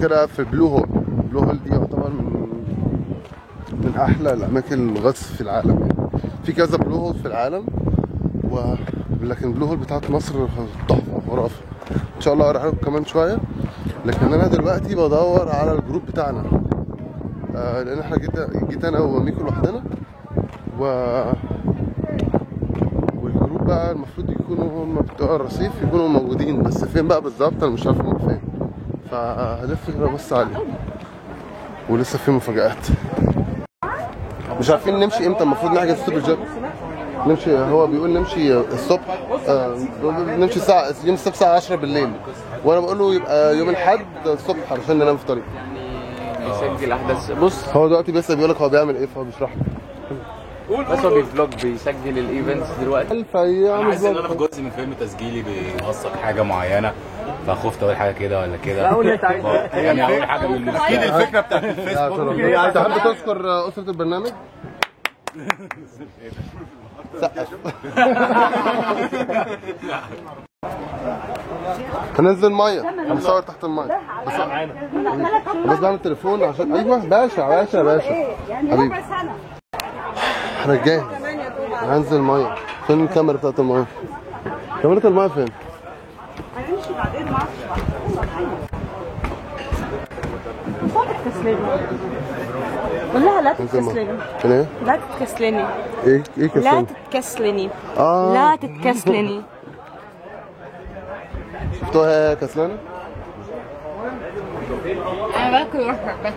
كده في Blue Hole. Blue Hole دي يعتبر من احلى الاماكن الغطس في العالم يعني. في كذا Blue Hole في العالم، لكن Blue Hole بتاعت مصر تحفة خرافه. ان شاء الله هروح لكم كمان شوية، لكن انا دلوقتي بدور على ال group بتاعنا، لان احنا جيت انا وميكو لوحدنا، وال group بقى المفروض يكونوا هم بتوع الرصيف يكونوا موجودين، بس فين بقى بالظبط انا مش عارف هم فين. فهلف كده ابص عليهم، ولسه في مفاجآت. مش عارفين نمشي امتى، المفروض نحجز سوبر جيت نمشي، هو بيقول نمشي الصبح، نمشي الساعة يوم السبت الساعة 10 بالليل، وانا بقول له يبقى يوم الاحد الصبح علشان ننام في الطريق. يعني بيسجل احداث. بص هو دلوقتي بس بيقول لك هو بيعمل ايه، فهو بيشرح لك. بس هو بي vlog، بيسجل ال events دلوقتي. انا حاسس ان انا في جزء من فيلم تسجيلي بيوثق حاجة معينة، فخفت اقول حاجة كده ولا كده. اقول اللي انت عايزه يعني، اقول حاجة من اكيد الفكرة بتاعت الفيسبوك. تحب تذكر اسره البرنامج؟ سقف. هننزل مية، هنصور تحت المية، بس بعمل تليفون عشان ايوه باشا باشا باشا حبيبي. انا جاهز، هنزل مية. فين الكاميرا بتاعت المية؟ كاميرا المية فين؟ هنمشي بعدين ما اعرفش. تتكسلني قول لها لا تتكسلني. ايه؟ لا تتكسلني. ايه ايه كسلني؟ لا تتكسلني. لا تتكسلني. شفتوها كسلانه؟ انا باكل واشرب بس.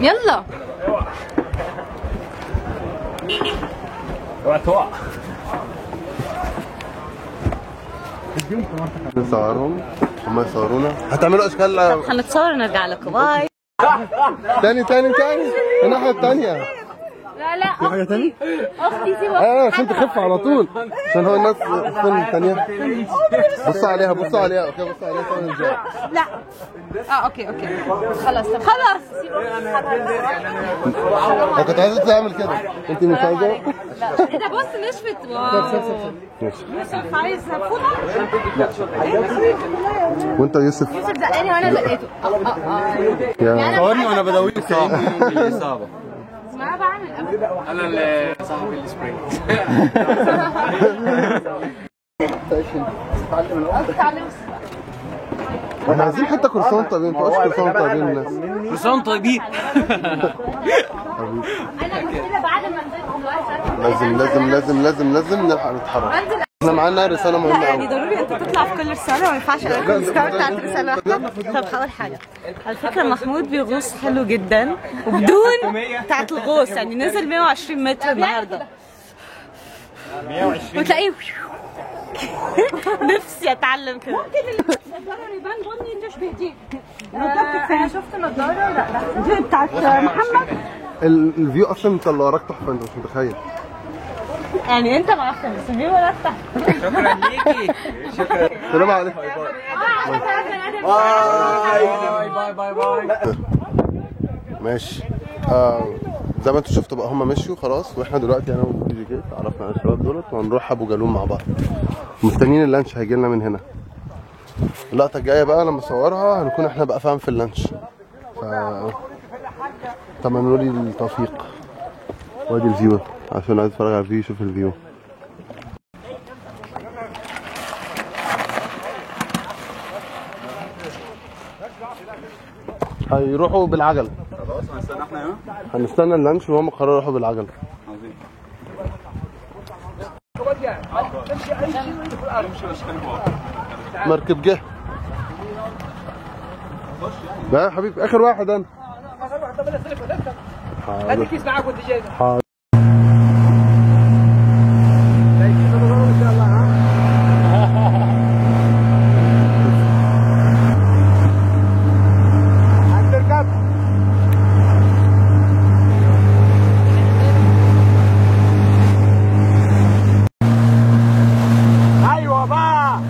يلا اوعى تقع. نصورهم، هم يصورونا. هتعملوا اشكال. هنتصور ونرجع لكم. باي. تاني تاني تاني الناحية التانية. لا لا في حاجة تاني؟ اختي سيبها. عشان تخف على طول، عشان هو الناس فين التانية؟ بصوا عليها بصوا عليها. okay بصوا عليها ثانية ازاي. لا okay okay خلاص خلاص. انا كنت عايزة تعمل كده، انت مش عايزة؟ لا ايه ده بص نشفت. wow ماشي. عايز فوطة؟ لا. وانت يوسف؟ يوسف زقاني وانا زقيته. صورني وانا بداويك. صعبة ما بعمل ابدا. انا اللي صاحب السبرينج. احنا عايزين حتة كروسون طيبين، ما تبقاش كروسون طيبين الناس. كروسون طيبين. انا المشكلة بعد ما نزلت دلوقتي لازم لازم لازم لازم لازم نلحق نتحرك. احنا معانا رسالة مهمة قوي. يعني ضروري انت تطلع في كل رسالة، ما ينفعش انا بتاعت رسالة واحدة. طب هقول حاجة على فكرة، محمود بيغوص حلو جدا وبدون بتاعت الغوص، يعني نزل 120 متر النهارده 120 وتلاقيه نفسي اتعلم كده. ممكن النضارة ريبان بني تشبه دي. انا شفت نضاره. لا دي بتاعت محمد. ال view اصلا انت اللي وراك تحفة، انت مش متخيل. يعني انت معفن بس ال view وراك تحفة. شكرا ليكي. شكرا. سلام عليكم. bye bye bye bye. ماشي. زي ما انتوا شفتوا بقى هم مشوا خلاص، واحنا دلوقتي انا ودي جي اتعرفنا على الشباب دولت وهنروح ابو جالوم مع بعض. مستنيين اللانش هيجي لنا من هنا. اللقطة الجاية بقى لما اصورها هنكون احنا بقى فاهم في اللانش. ف تمنوا لي التوفيق. وادي ال view عشان عايز اتفرج على ال view. شوف ال view. هيروحوا بالعجل. خلاص هنستنى احنا هنا، هنستنى اللانش وهم قرروا يروحوا بالعجل. عظيم. مركب جه. لا يا حبيبي اخر واحد انا. هات الكيس معاك وانت جاي. حاضر. ان شاء الله. هتركب. ايوه بقى.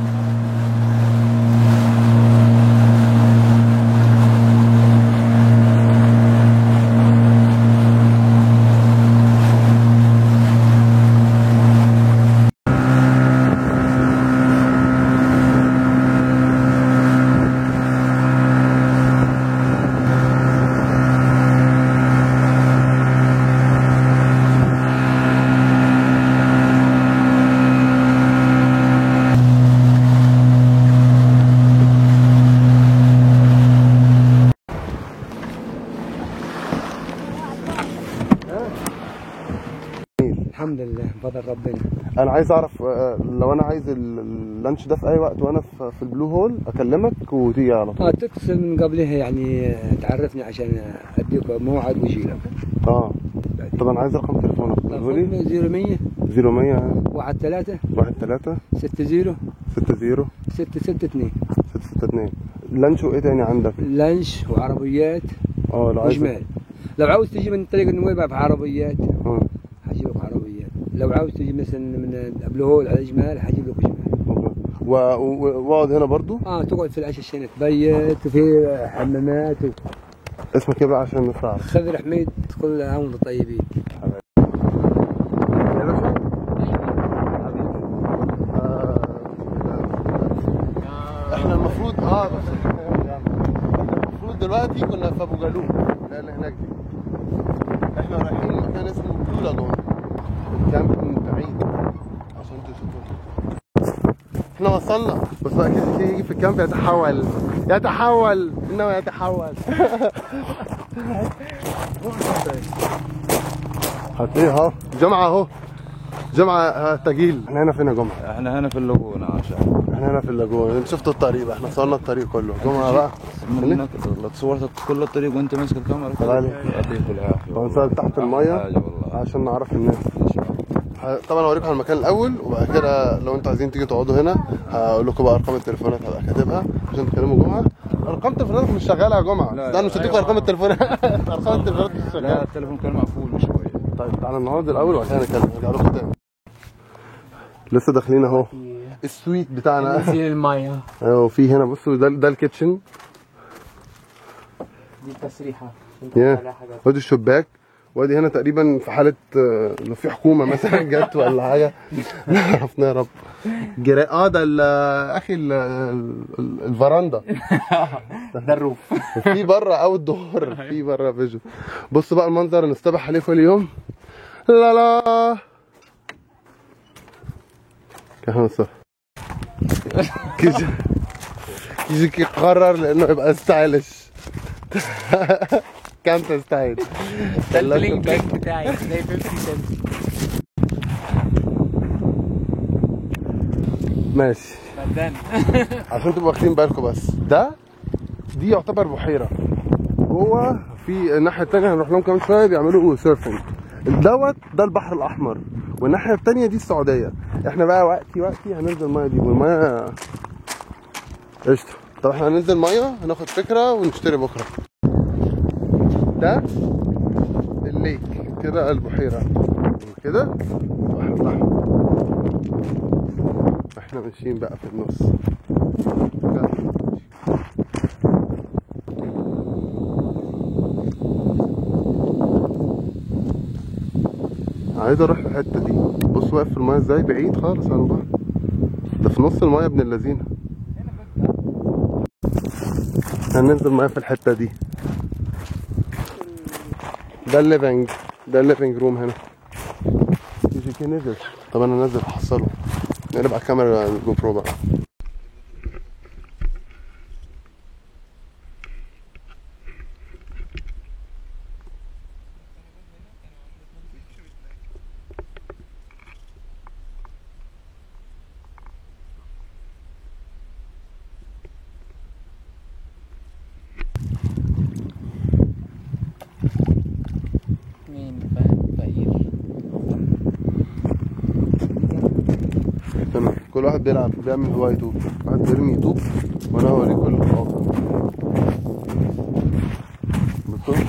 الحمد لله بفضل ربنا. انا عايز اعرف لو انا عايز اللانش ده في اي وقت وانا في ال Blue Hole اكلمك وتيجي على طول. تتصل من قبلها يعني تعرفني عشان اديك موعد واجي لك. طب انا عايز رقم تليفونك. قولي 0100 0100 13 13 60 60 662 662. لانش وايه تاني عندك؟ لانش وعربيات. لو عايز وجمال. لو عاوز تجي من طريق النويبع بعربيات هجيب لك عربيات. لو عاوز تجي مثلا من Blue Hole على جمال هجيب لك جمال. واقعد هنا برضو؟ تقعد في العش الشنة تبيت وفي حمامات اسمك ايه بقى عشان نفرح؟ خضر حميد. كل عام وانتم طيبين. يا باشا احنا المفروض بس احنا المفروض دلوقتي كنا في ابو جالوم اللي هناك دي. احنا رايحين مكان اسمه Blue Lagoon. ال camp من بعيد عشان تشوفوه. احنا وصلنا بس بقى كده يجي في ال camp يتحول يتحول انه يتحول. هتلاقيه اهو جمعه اهو جمعه تجيل. احنا هنا فين يا جمعه؟ احنا هنا في ال lagoon. عشان احنا هنا في ال lagoon. انت شفتوا الطريق بقى، احنا صورنا الطريق كله. جمعه بقى منك صورت كل الطريق وانت ماسك الكاميرا. طلع لي يعطيك العافية. ونزل تحت المية عشان نعرف الناس. طبعا هوريكم على المكان الاول وبعد كده لو انتوا عايزين تيجوا تقعدوا هنا هقول لكم بقى ارقام التليفونات هبقى كاتبها عشان تكلموا جمعه. ارقام تليفوناتك مش شغالة يا جمعه. ده انا مش هديكم ارقام التليفونات. ارقام التليفونات مش شغالة. لا التليفون كان مقفول من شوية. طيب تعالى نقعد الاول وبعد كده نتكلم. نرجع لكم تاني. لسه داخلين اهو ال suite بتاعنا. نزيل المية. ايوه في هنا بصوا ده ال kitchen. دي التسريحه. وادي الشباك. وادي هنا تقريبا في حاله لو في حكومة مثلا جت ولا حاجة نعرف نهرب. جراء ده اخي الفرندا. ده ال roof. في بره outdoor، في بره فيجن. بص بقى المنظر نصطبح عليه كل يوم. لا لا كهون صح. كيجي قرر لانه يبقى stylish. camp style. ده ال bling bling بتاعي زي 50 سنت. ماشي عشان تبقوا واخدين بالكم. بس ده دي يعتبر بحيرة جوه. في الناحية الثانية هنروح لهم كمان شوية بيعملوا surfing. دوت ده البحر الاحمر والناحية الثانية دي السعودية. احنا بقى وقتي هننزل المية دي والمية قشطه. طب احنا هننزل مية هناخد فكرة ونشتري بكره. ده ال lake كده البحيرة وكده البحر الاحمر. احنا ماشيين بقى في النص. عايز اروح الحتة دي. بص واقف في المايه ازاي بعيد خالص عن البحر. ده في نص المايه ابن اللذينه. هننزل مايه في الحتة دي. ده ال living، ده ال living room هنا. بيكي نزل. طب انا نازل احصله. نقلب على الكاميرا ال GoPro بقى. تمام، كل واحد بيلعب بيعمل هوايته، واحد بيرمي طوب وانا هوريكم القواقع. بصوا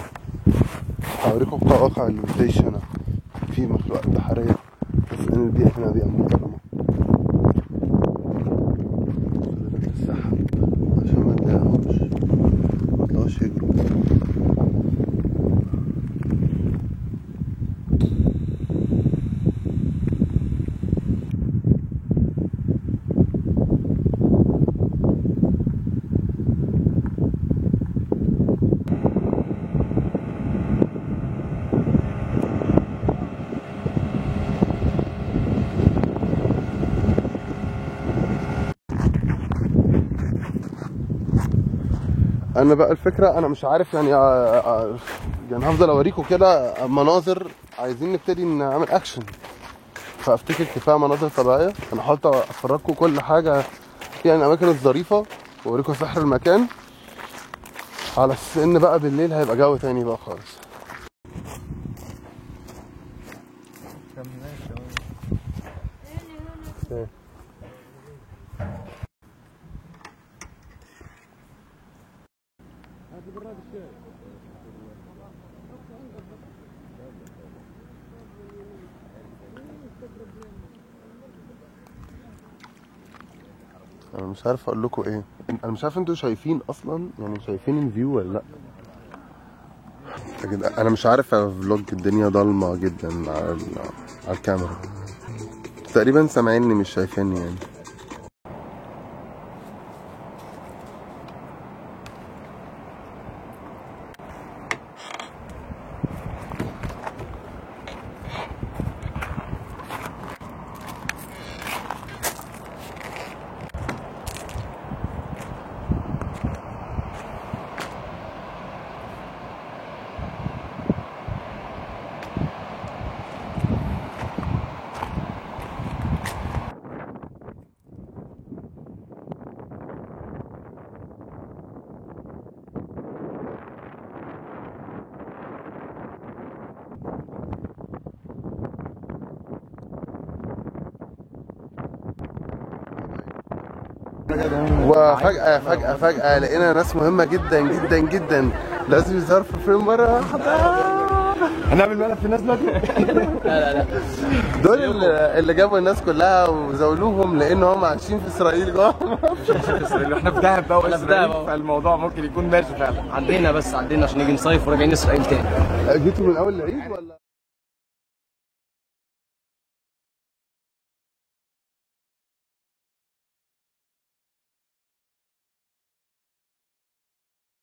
هوريكم القواقع اللي بتعيش هنا، في مخلوقات بحرية، بس ان البيئة هنا بيئة محترمة. السحب عشان ما تضايقهمش، ما يطلعوش يجروا. انا بقى الفكرة انا مش عارف يعني، يعني هفضل اوريكم كده مناظر، عايزين نبتدي نعمل اكشن، فافتكر كفاية مناظر طبيعية. انا حاولت افرجكم كل حاجة يعني الاماكن الظريفة واوريكم سحر المكان، على اساس ان بقى بالليل هيبقى جو تاني بقى خالص. انا مش عارف اقول لكم ايه، انا مش عارف انتوا شايفين اصلا يعني شايفين ال view ولا لا. انا مش عارف vlog، الدنيا ضلمة جدا على الكاميرا، تقريبا سامعيني مش شايفيني يعني. وفجأة فجأة فجأة لقينا ناس مهمة جدا جدا جدا لازم يظهر في الفيلم مرة واحدة. هنعمل ملف الناس دلوقتي؟ لا لا لا، دول اللي جابوا الناس كلها وزولوهم لان هم عايشين في اسرائيل جوه. في اسرائيل واحنا في دهب بقى واسرائيل، فالموضوع ممكن يكون ماشي فعلا. عندنا بس عندنا عشان نيجي نصيف وراجعين اسرائيل تاني. جيتوا من اول العيد ولا؟